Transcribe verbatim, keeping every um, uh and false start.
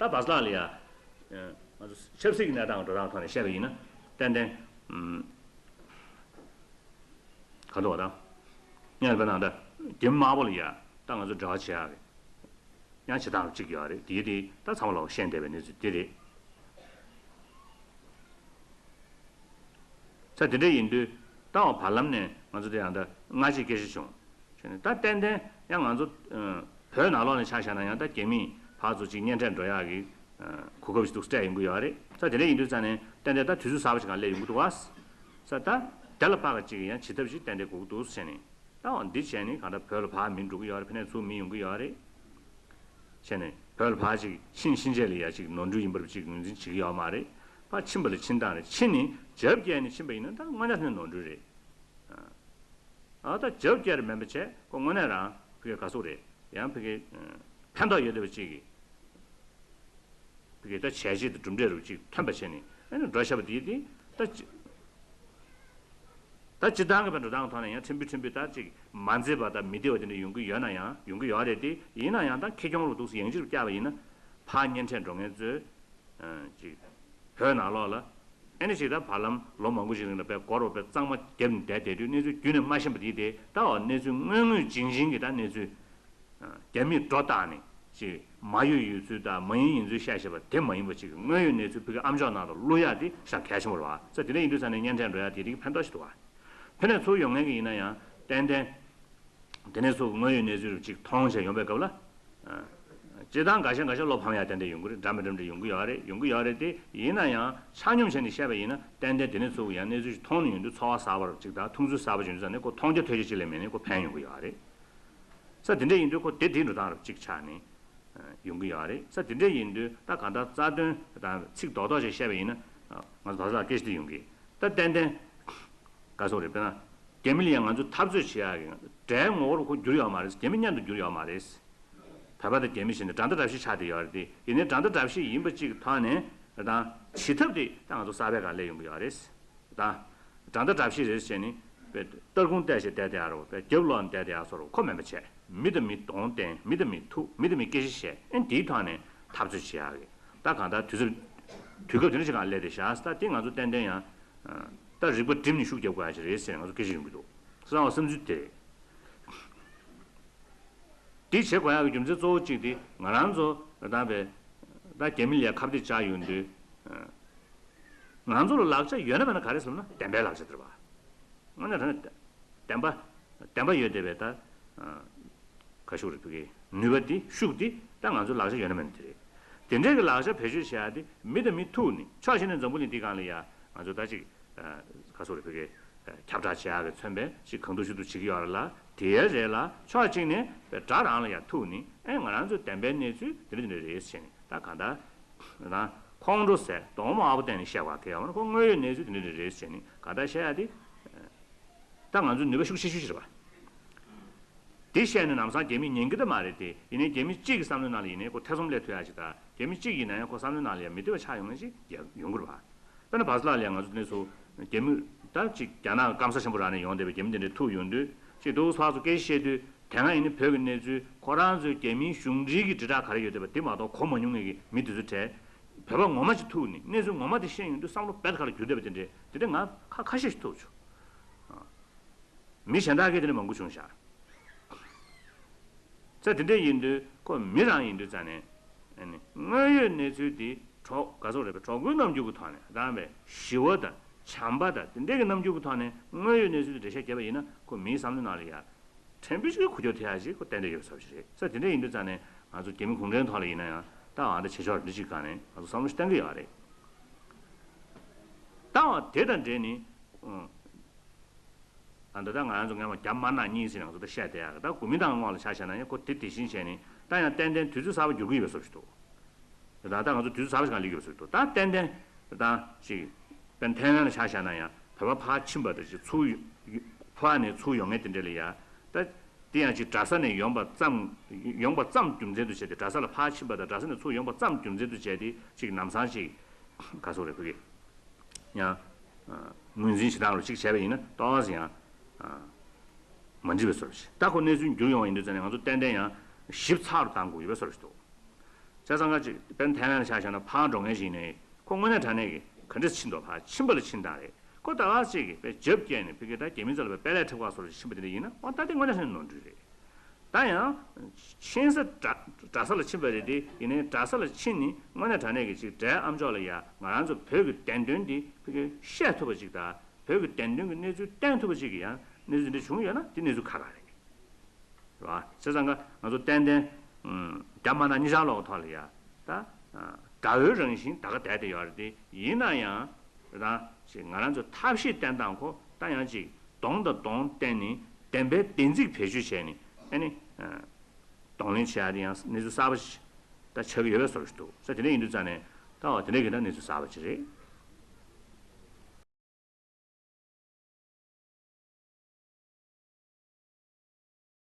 ད་བར་ལ་ལ་ཡ། ང་ཚོ་ཆབ་སྲིད་ཀྱི་གནས་སྟངས་འགྲོ་སྟངས་ཐོག་ནས་བཤད་པ་ཡིན་ན་ཏན་ཏན། ག་འདུག་བ་དང་། ངས་ལ་པའི་ནང་ད་རྒྱ་མི་དམར་པོ་ལ་ཡ་ད་ང་ཚོ་འབྲེལ་བ་བྱེད་ཡག་གི་ཡང་བྱེད་སྟངས་གཅིག་ཡོད་རེད། དེ་དེ་ད་ཚང་མ་ལ་ཤེས་བསྡད་པའི་གནས་ཚུལ་དེ་རེད། ས་དེ་འདྲ་ཡིན་དུས་ད་བར་ལམ་ནས་ང་ཚོ་དེ་ཡང་ད་སྔ་ཕྱི་སྐད་ཆ་བྱུང་། བྱས་ནས་ད་ཏན་ཏན་ཡང་ང་ཚོ་བོད་ནང་ལོགས་ནས་ཆ་བཞག་ན་ཡང་ད་རྒྱ་མིས་ཕར་ཚུར་གཅིག་གཉེན་འཕྲད་འགྲོ་ཡག་གི་གོ་སྐབས་ཤིག་འདུག་སྤྲད་ཡོང་གི་ཡོད་རེད། ས་དེ་འདྲ་ཡིན་དུས་ཙང་ནས་ཏན་ཏན་ད་དུས་ཚོད་གསར་པ་ཞིག་གང་སླེབས་ཡོང་གི་འདུག་བ། ས་ད་དེ་ལ་ཕར་གཅིག་ཡང་བྱེད་ཐབས་ཤིག་ཏན་ཏན་དགོས་ཀྱི་འདུག་བྱས་ནས་ད་འོ་འདི་བྱས་ནས་གང་ལྟར་བོད་ལ་ཕར་མི་འགྲོ་གི་ཡོད་རེད། ཕ་ནས་ཚུར་མི་ཡོང་གི་ཡོད་རེད། བྱས་ནས་བོད་ལ་ཕར་ཅིག་ཕྱིན་ཕྱིན་ཆད་ལ་ཡ་ཅིག་ནོར་འཁྲུལ་ཡིན་པར་ཅིག་ངོས་འཛིན་བྱེད་ཀྱི་ཡོད་མ་རེད། ཕར་ཕྱིན་པ་ལ་ཕྱིན་སྟངས་རེད། ཕྱིན་ནས་རྒྱབ་བཀྱག་ནས་ཕྱིན་པ་ཡིན་ན་ད་དངོས་གནས་ནས་ནོར་འཁྲུལ་རེད། ཨ་ད་རྒྱབ་བཀྱག་རེད་མིན་པ་བྱས་ཁོ་དངོས་གནས་རང་ཕ་གི་ག་ཟེར་རེད། ཡང་ཕ་གི་ཕན་ཐོགས་ཡོད་བསྡད་པ་ཅིག་གི་ཕ་གི་ད་བྱས་རྗེས་དང་གྲུབ་འབྲས་རུ་ཅིག་ཐོན་པ་བྱས་ནས་ཨ་ནི་འགྲོ་བཞག་པ་དེ་དེ་ད་ཅི། ད་སྤྱིར་བཏང་གི་བའི་འགྲོ་སྟངས་ཐོག་ནས་ཡང་ཕྲན་བུ་ཕྲན་བུ་ད་ཅིག་མ་མཛེས་པ་དང་མི་བདེ་བ་དེ་འདྲ་ཡོང་གི་ཡོད་ན་ཡང་ཡོང་གི་ཡོད་རེད་དེ། ཡིན་ན་ཡང་ད་ཁེ་གྱོང་རུ་འདུག་སེ་ཡང་ཅིག་བསྐྱར་བ་ཡིན་ན་ཕར་གཉེན་འཕྲད་འགྲོ་མཁན་ཚོས་ཅིག་བོད་ནང་ལོགས་ལ་ཨེ་ནི་ཅིག་ད་བར་ལམ་ལོ་མང་པོ་ཞིག་རིང་ལ་དཔེ་སྒོར་བ་དཔེ་གཙང་མ་བརྒྱབ་ནས་བསྡད་བསྡད་དུས་གནས་ཚུལ་རྒྱུན་ནས་མ་ཤེས་པ་དེ་དེ་ད་འོ་གནས་ཚུལ་དངོས་དངོས་བྱིང་བྱིང་གི་ད་གནས་ཚུལ། རྒྱ་མིས་སྒྲོ་བཏགས་ནས་ཅིག་མ་ཡོད་ཡོད་ཚུལ་དང་མ་ཡིན་ཡིན་ཚུལ་བཤད་བཤད་པ་དེ་མ་ཡིན་པ་ཅིག་དངོས་ཡོད་གནས་ཚུལ་ཕ་གི་ཨ་མཆོག་ནང་དུ་བླུག་ཡག་དེ་ཞེ་དྲག་གལ་ཆེན་པོ་རེད་བ། ས་དེ་འདྲ་ཡིན་དུས་ས་ནས་གཉེན་འཕྲད་འགྲོ་ཡག་དེ་རིགས་ཕན་ཐོགས་ཤིག་འདུག་བ། ཕ་ནས་ཚུར་ཡོང་མཁན་གྱི་ཡིན་ན་ཡང་ཏན་ཏན་དེ་ནས་ཚུར་དངོས་ཡོད་གནས་ཚུལ་རུ་ཅིག་མཐོང་བྱས་ཡོང་པའི་སྐབས་ལ། སྤྱིར་བཏང་འགའ་ཤས་འགའ་ཤས་བློ་ཕམ་ཡག་ཏན་ཏན་ཡོང་གི་རེད། འདྲ་མི་འདྲ་འདྲ་ཡོང་གི་ཡོད་རེད། ཡོང་གི་ཡོད་རེད་དེ། ཡིན་ན་ཡང་ཆ་སྙོམས་བྱས་ནས་བཤད་པ་ཡིན་ན་ཏན་ཏན་དེ་ནས་ཚུར་ཡང་གནས་ཚུལ་ཞིག་མཐོང་ནས་ཡོང་དུས་ཚོར་བ་གསར་པ་རུ་ཅིག་དང་མཐོང་ཚུལ་གསར་པ་བྱུང་དུས་ཙང་ནས་ཁོ་མཐོང་རྒྱ་ཐོས་རྒྱ་ཅིག་ལས་མེད་ནས་ཁོ་ཕན་ཡོང་གི་ཡོད་རེད། ས་དེ་འདྲ་ཡིན་དུས་ཁོ་དེ་དེའི་འགྲོ་སྟངས་རུ་གཅིག་ཆགས་ནས་ཡོང་གི་ཡོད་རེད། ས་དེ་འདྲ་ཡིན་དུས་ད་གང་ལྟར་རྩ་དོན་དང་ཚིག་རྡོག་རྡོག་ཅིག་བཤད་པ་ཡིན་ན། ང་ཚོ་བར་ལ་སྐད་ཆ་དེ་ཡོང་གི། ད་ཏན་ཏན་ག་ཟེར་རེད། དཔེར་ན་རྒྱ་མི་ལ་ཡང་ང་ཚོས་འཐབ་རྩོད་བྱེད་ཡག་གི་དགྲའི་ངོ་བོ་རུ་ཁོ་འགྱུར་ཡོད་མ་རེད། རྒྱ་མི་མཉམ་དུ་འགྱུར་ཡོད་མ་རེད། བོད་པ་དང་རྒྱ་མི་བྱས་ནས་འདྲ་མདའ་འདྲ་བཤིག་ཆགས་བསྡད་ཡོད་རེད་དེ། ཡིན་ནའི་འདྲ་མདའ་འདྲ་བཤིག་ཡིན་པ་གཅིག་གི་ཐོག་ནས་ད་བྱེད་ཐབས་དེ་ད་ང་ཚོ་གསར་པའི་སྒང་སླེབས་ཡོང་གི་ཡོད་རེད། ད་འདྲ་མདའ་འདྲ་བཤིག་རེད་ཟེར་ནས་པའི་སྟར་ཁུང་བལྟས་བྱས་བསྡད་བསྡད་ཡ་རོ། པའི་རྒྱབ་ལོག་ནས་བསྡད་བསྡད་ཡ་བཟོ་རོ། ཁོ་མེད་པ་བྱས། མི་དང་མི་གདོང་བསྟན། མི་དང་མི་ཐུག་མི་དང་མི་སྐད་ཆ་བཤད། ཨེ་འདིའི་ཐོག་ནས་འཐབ་རྩོད་བྱེད་ཡག་གི་ད་གང་ལྟར་དུས་ཚོད་དུས་སྐབས་དེ་འདྲ་ཞིག་སྒང་སླེབས་བསྡད་བཞག་ད་དེ་ང་ཚོ་ཏན་ཏན་ཡང་ད་རིག་པ་བསྒྲིམས་ནས་ཤུགས་རྒྱབ་དགོས་ཡ་ཞིག་རེད་ཟེར་ང་ཚོ་སྐད་ཆ་ཡོང་གི་འདུག་གསང་བ་བསམ་ཚུལ་དེ་རེད། འདི་བྱེད་དགོས་ཡག་གི་རྒྱུ་མཚན་གཙོ་བོ་གཅིག་དེ་ང་རང་ཚོ་ད་བས་ད་རྒྱ་མི་ལ་ཁ་གཏད་བཅག་ཡོང་དུས། ང་ཚོ་ལ་ལག་ཆ་ཡོད་ན་མེད་ན་ག་རེ་ཟེར་ན་བདེན་པའི་ལག་ཆ་དེ་རེད་པ། དངོས་གནས་དྲང་གནས་བདེན་པ་བདེན་པ་ཡོད་བསྡད་པའི་ད་ག་ཤུགས་རེད་ཕ་གི་ནུས་པ་དེ་ཤུགས་དེ་ད་ང་ཚོ་ལག་ཆ་ཡོད་ན་མེད་ན་དེ་རེད། དེ་འདྲའི་གི་ལག་ཆ་བེད་སྤྱོད་བྱེད་ཡག་དེ་མི་དང་མི་ཐུག་ནས་ཕྱོགས་གཞན་ནས་འཛམ་བུ་གླིང་འདི་སྒང་ལ་ཡ་ང་ཚོ་ད་ཅིག་ག་ཟེར་རེད་ཕ་གི་ཁྱབ་བསྒྲགས་བྱེད་ཡག་གི་མཚོན་པའི་ཅིག་གང་ཐུབ་ཅི་ཐུབ་བྱེད་ཀྱི་ཡོད་རེད་ལ། དེའི་རྗེས་ལ་ཕྱོགས་གཅིག་ནས་དགྲ་རང་ལ་ཡང་ཐུག་ནས་ཨེ་ང་རང་ཚོའི་བདེན་པའི་གནས་ཚུལ་དེ་འདྲ་དེ་འདྲ་རེད་ཟེར་ནས་ད་གང་ལྟར་ཁོང་ཁྲོ་ཟེར་གདོང་དམར་པོ་བསྟན་ནས་བཤད་པ་གལ་ཡོད་མ་རེད། ཁོ་དངོས་ཡོད་གནས་ཚུལ་དེ་འདྲ་དེ་འདྲ་རེད་ཟེར་ནས་གང་ལྟར་བཤད་ཡག་དེ་ད་ང་ཚོའི་ནུས་པ་ཤུགས་ཆེ་ཤོས་ཤིག་རེད་པ། དེ་བཤད་ནས་ལམ་སང་རྒྱ་མིས་ཉན་གི་ད་མ་རེད་དེ། ཡིན་ནའི་རྒྱ་མི་གཅིག་གི་བསམ་བློའི་ནང་ལ་ཡིན་ནའི་ཁོ་ཐེ་ཚོམ་སླེབས་ཐུབ་ཡག་ཅིག་དང་རྒྱ་མི་གཅིག་ཡིན་ན་ཡང་ཁོ་བསམ་བློའི་ནང་ལ་ཡང་མི་བདེ་བ་ཆགས་ཡོང་མཁན་ཞིག་ཡོང་གི་རེད་པ། དཔེར་ན་བར་སླ་ལ་ཡང་ང་ཚོ་དེ་ནས་སུ་རྒྱ་མི་ད་ཅིག་རྒྱ་ནག་སྐམ་ས་ཆེན་པོ་རང་ནས་ཡོང་བསྡད་པའི་རྒྱ་མི་དེ་འདྲས་ཐུག་ཡོང་དུས་ཅིག་ཏུ་ཕར་ཚུར་སྐད་ཆ་བཤད་དུས་དེ་སྔ་ཡིན་ནའི་བོད་ཀྱི་གནས་ཚུལ་ཁོ་རང་ཚོའི་རྒྱ་མིའི་གཞུང་འབྲེལ་གྱི་དྲིལ་བསྒྲགས་ག་རེ་ཡོད་བསྡད་པ་དེ་མ་གཏོགས་གོ་མ་མྱོང་མཁན་གྱི་མི་དེ་ཚོའི་གྲས་བོད་པ་ངོ་མ་ཅིག་ཐུག་ནས་གནས་ཚུལ་ངོ་མ་དེ་ཤེས་ཡོང་དུས་བསམ་བློ་རྦད་དེ་ག་ལ་འགྱུར་བསྡད་པ་དེ་འདྲས་དེ་འདྲས་ང་ཁ་ཁ་ཤས་ཤིག་ཐུག་བྱུང་། མི་གཞན་དག་གིས་དེ་འདྲ་མང་པོ་བྱུང་ཤག་ཚེ་དེ་འདྲ་ཡིན་དུས་ཁོ་མི་རང་ཡིན་དུས་ཙང་ནས་ཨ་ནི་དངོས་ཡོད་གནས་ཚུལ་འདི་གྲོགས་ག་ཚོད་རེད་པས། གྲོགས་པོའི་རྣམ་འགྱུར་གྱི་ཐོག་ནས་བདམས་པའི་ཞི་བ་དང་བྱམས་པ་དང་དེ་འདྲ་གི་རྣམ་འགྱུར་གྱི་ཐོག་ནས་དངོས་ཡོད་གནས་ཚུལ་འདི་འགྲེལ་བཤད་བརྒྱབ་པ་ཡིན་ན་ཁོ་མིའི་བསམ་བློའི་ནང་ལ་ཡ་ཕྲན་བུ་ཞིག་གི་འགུལ་སྐྱོད་ཐེབས་ཡ་ཞིག་ཁོ་ཏན་ཏན་ཡོད་པའི་བཟོ་ཞིག་རེད། ཚེ་དེ་འདྲ་ཡིན་དུས་ཙང་ནས་ང་ཚོ་རྒྱ་མི་གུང་ཁྲན་ཐོག་ལ་ཡིན་ན་ཡང་ད་ཨ་ད་བྱེད་ཕྱོགས་འདི་ཅིག་སྒང་ནས་ང་ཚོ་བསམ་བློ་ཞིག་གཏང་གི་ཡོད་རེད། ད་དེ་དང་འབྲེལ་ནས་ཨ་ད་ལྟ་ང་རང་ཚོ་སྔོན་མ་རྒྱ་དམར་ནག་གཉིས་ཟེར་ང་ཚོ་ད་བཤད་བསྡད་ཡག་གི་ད་གོ་མིན་ཏང་ངོས་ལ་ཆ་བཞག་ན་ཡང་ཁོ་དེ་དེ་བཞིན་བྱས་ནས་ད་ཡང་ཏན་ཏན་དུས་ཚོད་གསར་པ་འགྱུར་གྱི་ཡོད་པའི་བཟོ་ཞིག་འདུག་ད་ད་ང་ཚོ་དུས་ཚོད་གསར་པ་ཞིག་སྒང་སླེབས་ཡོད་པའི་བཟོ་ཞིག་འདུག་ད་ཏན་ཏན་ད་ཅིག་པེན་ཐེ་ཝན་ལ་ཆ་བཞག་ན་ཡང་བོད་པ་ཕར་ཕྱིན་པ་དང་ཅིག་ཚུར་ཕར་ནས་ཚུར་ཡོང་མཁན་དེ་འདྲ་ལ་ཡ་ད་དེ་ཡང་ཅིག་གྲྭ་ས་ནས་ཡོང་པ་ཙམ་ཡོང་པ་ཙམ་རྒྱུ་མཚན་དུ་བྱས་ཏེ་གྲྭ་ས་ལ་ཕར་ཕྱིན་པ་དང་གྲྭ་ས་ནས་ཚུར་ཡོང་པ་ཙམ་རྒྱུ་མཚན་དུ་བྱས་ཏེ་ཅིག་ལམ་སང་ཅིག་ག་ཚོད་རེད་ཕ་གི། ཡང་ངོས་འཛིན་བྱེད་སྟངས་རུ་གཅིག་བྱས་པ་ཡིན་ན་ཏོག་ཙམ་ཡང་མ་འགྲིག་པའི་བཟོ་འདྲ་ཞིག་ད་ཁོ་གནས་ཚུལ་འགྱུར་ཡོང་བ་ཡིན་དུས་ཙང་ནས་ང་ཚོ་ཏན་ཏན་ཡང་ཞིབ་ཚགས་རུ་གཏང་དགོས་ཡོད་པའི་བཟོ་འདྲ་ཞིག་འདུག་བྱས་ཙང་ཀ་ཅིག་དཔེར་ན་ཐའི་ལན་ལ་ཆ་བཞག་ན་ཕར་འགྲོ་མཁན་ཞིག་ཡིན་ནའི་ཁོ་དངོས་གནས་དྲང་གནས་ཀྱི་ག་འདྲས་ཕྱིན་འདུག་ཕར་ཕྱིན་པ་ལ་ཕྱིན་སྟངས་རེད། ཁོ་ད་ག་ཅིག་གི་དཔེ་རྒྱབ་བསྐྱལ་ནས་ཕ་གི་ད་རྒྱ་མི་ཚོ་ལ་དཔེ་དཔལ་ལས་འཁྲབ་ཁག་བཟོ་འདྲ་ཕྱིན་པ་དེ་འདྲ་ཡིན་ན་ཨོ་ད་དེ་དངོས་གནས་དྲང་གནས་ནོར་འཁྲུལ་རེད། ད་ཡང་ཕྱིན་ས་གྲྭ་གྲྭ་ས་ལ་ཕྱིན་པ་རེད་དེ་ཡིན་ནའི་གྲྭ་ས་ལ་ཕྱིན་ནས་དངོས་གནས་དྲང་གནས་ཀྱི་ཅིག་གྲྭའི་ཨ་མཆོག་ལ་ཡ་ང་རང་ཚོ་བོད་ཀྱི་བདེན་དོན་འདི་ཕ་གི་བཤད་ཐུབ་པ་ཅིག་དང་བོད་ཀྱི་བདེན་དོན་གྱི་གནས་ཚུལ་བསྟན་ཐུབ་པ་ཅིག་གི་ཡང་གནས་ཚུལ་འདི་འདྲ་བྱུང་ཡོད་ན་དེ་གནས་ཚུལ་ཁག་ཁག་རེད། རེད་བ། བྱས་ཙང་ཀ་ང་ཚོ་ཏན་ཏན་རྒྱ་དམར་ནག་གཉིས་ཆར་ལོག་ཐོག་ལ་ཡ་ད་དགྲ་བོའི་རང་བཞིན་ད་ག་བསྡད་དེ་ཡོད་རེད་དེ་ཡིན་ན་ཡང་རེད་ད་ཅིག་ང་རང་ཚོ་ཐབས་ཤེས་བསྟེན་སྟངས་ཁོ་ད་ཡང་ཅིག་གདོང་དང་གདོང་བསྟན་ནས་བདེན་པའི་བདེན་ཚིག་བེད་སྤྱོད་བྱས་ནས་ཨ་ནི་གདོང་ལེན་བྱེད་ཡ་དེ་ཡང་གནས་ཚུལ་གསར་པ་ཞིག་ད་ཆགས་ཀྱི་ཡོད་པའི་བཟོ་ཞིག་འདུག་ས་དེ་འདྲ་ཡིན་དུས་ཙང་ནས་ད་བ་དེ་འདྲ་གི་ད་གནས་ཚུལ་གསར་པ་ཅིག་རེད།